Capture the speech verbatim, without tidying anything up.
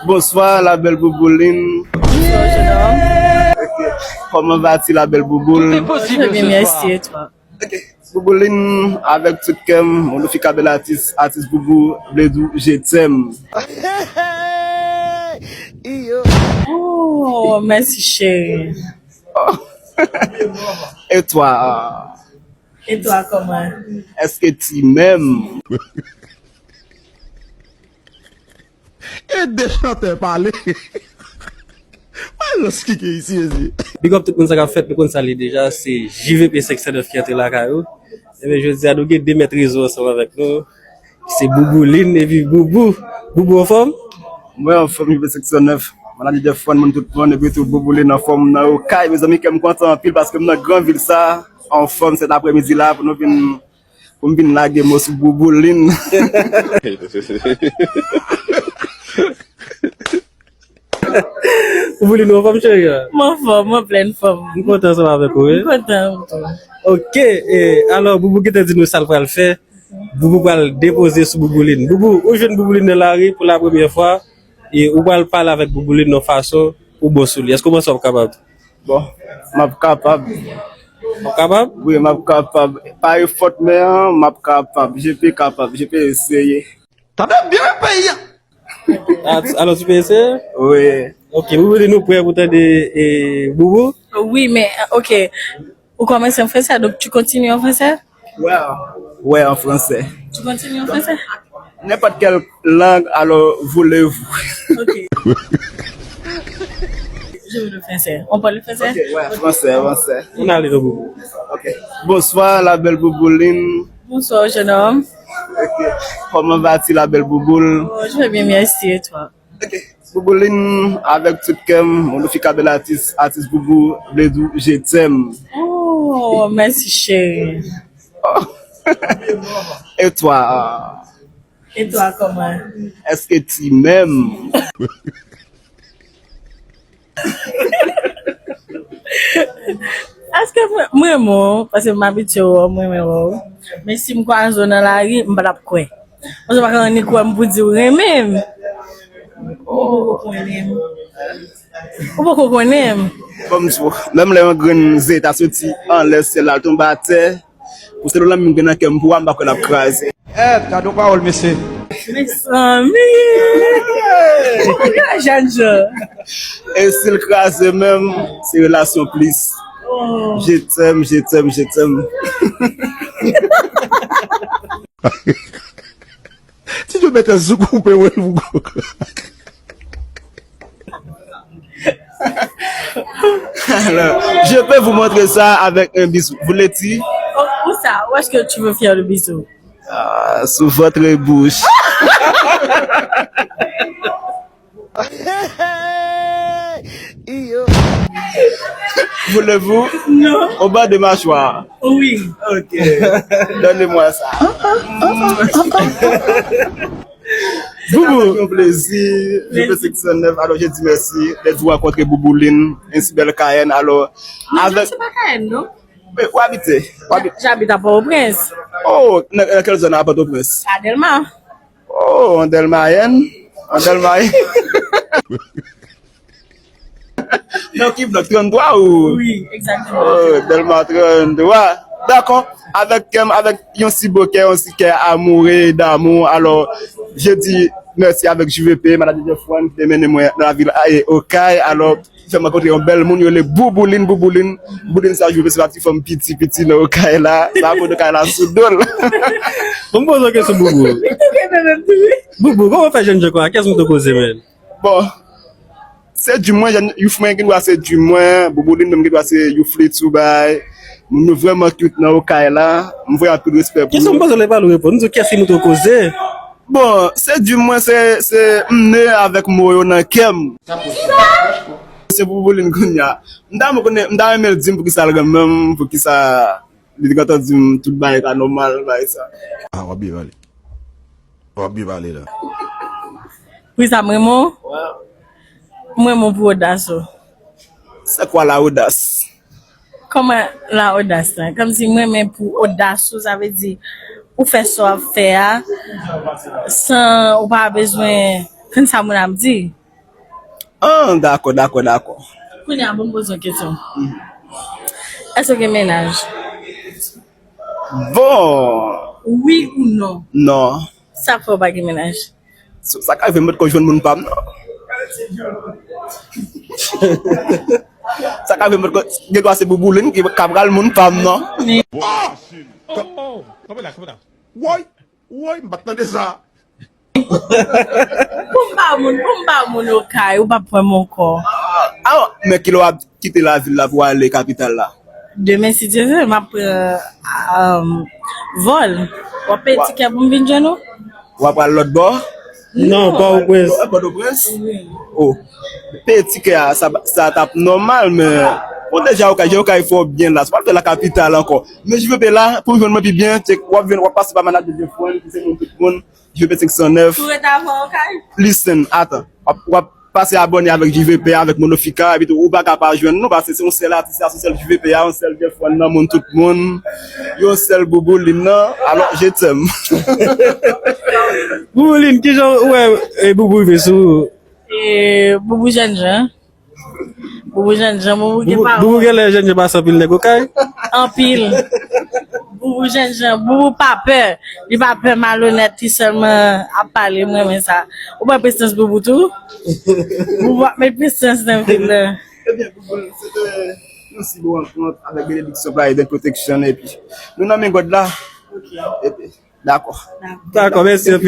Bonsoir, la belle Bouboulin. Bonsoir, jeune homme. Ok. Comment vas-tu, la belle Bouboule? Tout est possible ce soir. Je vais bien, merci, et toi? Ok. Bouboulin, avec tout cœur, mon fi ka bèl atis, atis Boubou, vle di w, je t'aime. Oh, merci chérie. Et toi? Et toi, comment? Est-ce que tu m'aimes? E de chantè pale. Mwen lòs ki gen isi, mezye. Big up tout moun sa k ap fèt, nou konn sa li deja, se J V P senk san nèf ki antre lakay ou. Ebyen, jodi a nou gen de mèt rezo ansanm avèk nou. Se Bouboulin epi Boubou. Boubou anfòm? Mwen anfòm, J V P senk san nèf. Maladi de fòn, moun tout moun, epi tou Bouboulin anfòm nan Okay. Mezanmi, kè m kontan anpil paske m nan gran vil sa, anfòm sèt aprèmidi la pou nou vin pou m vin lage mo sou Bouboulin. Bouboulin, ou anfòm, cheri? M anfòm, m an plèn fòm. M kontan ansanm avèk ou, wi. M kontan, m kontan. Ok, e, alò, Boubou gentan di nou sa l pral fè. Boubou pral depoze sou Bouboulin. Boubou, ou jwenn Bouboulin nan lari pou la premyè fwa, e ou pral pale avèk Bouboulin nan fason ou bon sou li. Èske w panse w ap kapab? Bon, m ap kapab. W ap kapab? Wi, m ap kapab. Pa efòt, men m ap kapab. Je peux capable. Je peux essayer. Tande byen peyi a. Alò, tu peux essayer? Wi. Ok, Bouboulin, nou prè pou tande e, Boubou? Wi, men, ok. Ou kòmanse an fransè, donk tu continues an fransè? Ouais, ouais, en français. Tu continues en français? N'importe quelle langue, alors voulez-vous. Ok. Je veux le français. On parle le français? Ok, ouais, français, français. On a les deux bouts. Ok. Bonsoir, la belle Bouboulin. Bonsoir, jeune homme. Ok. Comment vas-tu, la belle Bouboule? Oh, je vais bien, merci. Et toi? Ok. Bouboulin, avèk tout kè m, yon fi ka bèl atis, atis Boubou, vle di w, je t'aime. Oh, mèsi cheri. Et toi? Et toi, comment? Est-ce que tu m'aimes? Èske mwen renmen w? Paske m abitye wè w, mwen renmen wè w. Men si m kwaze w nan lari, m pa t ap kwè. Paske w pa ka annik wè m pou di w renmen m. Ou poko konnen m. Ou poko konnen m. Bon, m di w, menm lè yon grenn zeta soti anlè syèl la, l tonbe atè, pou sèl ou lanm m gen nan kè m pou w, m pa kwè l ap kraze. Eh, gade yon pawòl, mesye. Mezanmi! Ou gen jèn jan. E si l kraze menm, se relasyon plis. Je t'aime, je t'aime, je t'aime. Ti Djo mete zouk ou pe wè l pou gwo. Alors, je peux vous montrer ça avec un bisou. Vous voulez dire? Où ça? Où est-ce que tu veux faire le bisou? Ah, sous votre bouche. Voulez-vous? Non. Au bas de mâchoire. Oui. Ok. Donnez-moi ça. Boubou. Yon plezi. Je fais section neuf. Alors, je dis merci d'être rencontré Bouboulin, ainsi belle Cayenne. Alors, avec. Non, c'est pas Cayenne, non? Ou abite? Ou abite? J'habite à Port-au-Prince. Oh, nan, nan quelle zone à Port-au-Prince? À Delma. Oh, an Dèlmayèn. An Dèlmayèn. Nan ki blòk? Trannntwa ou? Oui, exactement. Oh, Dèlma trannntwa. Dakò. Avèk kè m, avèk yon si bo kè, yon si kè amoureux d'amour. Alors, je dis merci avec J V P, Maladi de Fwan, ki te mennen mwen nan lavil Okay. Alors, fè m rankontre yon bèl moun, yo rele Bouboulin, Bouboulin. Bouboulin sa jwe se pa ti fanm piti, piti nan Okay la. Sa foto kay la sou do l. Bon, m poze w kesyon, Boubou. Boubou, kòman w fè jèn jan konsa? Kiyès ou te koze, menn? Bon, se di mwen, jèn, youf mwen gen dwa se di mwen, Bouboulin menm gen dwa se youf li tou bay. Moun yo vrèman cute nan Okay la. M voye anpil respè pou yo. Kesyon m poze w la, e pa l ou reponn. M di w kiyès ki montre w koze? Bon, se di mwen, se, se m ne avèk mo yo nan kè m. Se pou Bouboulin kounye a. M ta renmen konnen, m ta renmen l di m poukisa l renmen m, poukisa li te gentan di m tout bagay ka nòmal, bagay sa. Ah, w ap byen pale. W ap byen pale la. Poukisa m renmen w? M renmen w pou odas ou. C'est quoi la audace? Kòman la odas la? Kòmsi m renmen pou odas ou, sa vle di ou fè sa w ap fè a san ou pa bezwen konn sa moun ap di. Ah, dakò, dakò, dakò. Kounye a, bon, m poze yon kesyon. Èske w gen mennaj? Bon. Wi ou non? Non. Sa k fè w pa gen mennaj? Sa ka rive m potko jwenn moun pa m, non. Sa ka rive m potko, gen dwa se Bouboulin ki ka pral moun pa m, non. Oh, oh, kanpe la, kanpe la. Woy, woy, m pa t tande sa. Pou m ba moun, pou m ba moun okay, ou p ap pran m ankò. Ah, men kilè w ap kite lavil la pou w ale kapital la? Demen, si Dye vle, m ap pran um, vòl. W ap peye tikè pou m vin jwenn ou? W ap pral lòt bò? Non, Pòtoprens. Pòtoprens? Oh. Peye tikè a, sa, sa t ap nòmal, men bon, deja okay, okay fè w byen la. Se pa l fè la kapital ankò. Men J V P la, pou jwenn mwen pi byen, w ap vin, w ap pase pa manadjè Jeffrey, ki se moun tout moun. J V P senk san nèf. Pou ret avè w okay? Listen, atan. W ap, w ap pase abòne avèk J V P, avèk Monofika, epi tou, ou pa ka pa jwenn nou, paske se yon sèl atis la, se yon sèl J V P a, yon sèl Jeffrey nan moun tout moun, yon sèl Bouboulin nan, alò, je t'aime. Bouboulin, kijan ou wè e Boubou rive sou ou? E, Boubou jènjan. Boubou jènjan, Boubou gen Boubou, pawòl. Boubou gen lè jènjan pase anpil nèg okay. Anpil. Boubou jènjan, Boubou pa pè. Li pa pè malonèt, li sèlman ap pale, m renmen sa. Ou pran prestans Boubou tou? Boubou ap met prestans nan vil la. Ebyen, Bouboulin, se te yon si bon rankont avèk benediksyon Biden Protection, epi nou nan men God la. Epi, dakò. Dakò, mèsi anpil.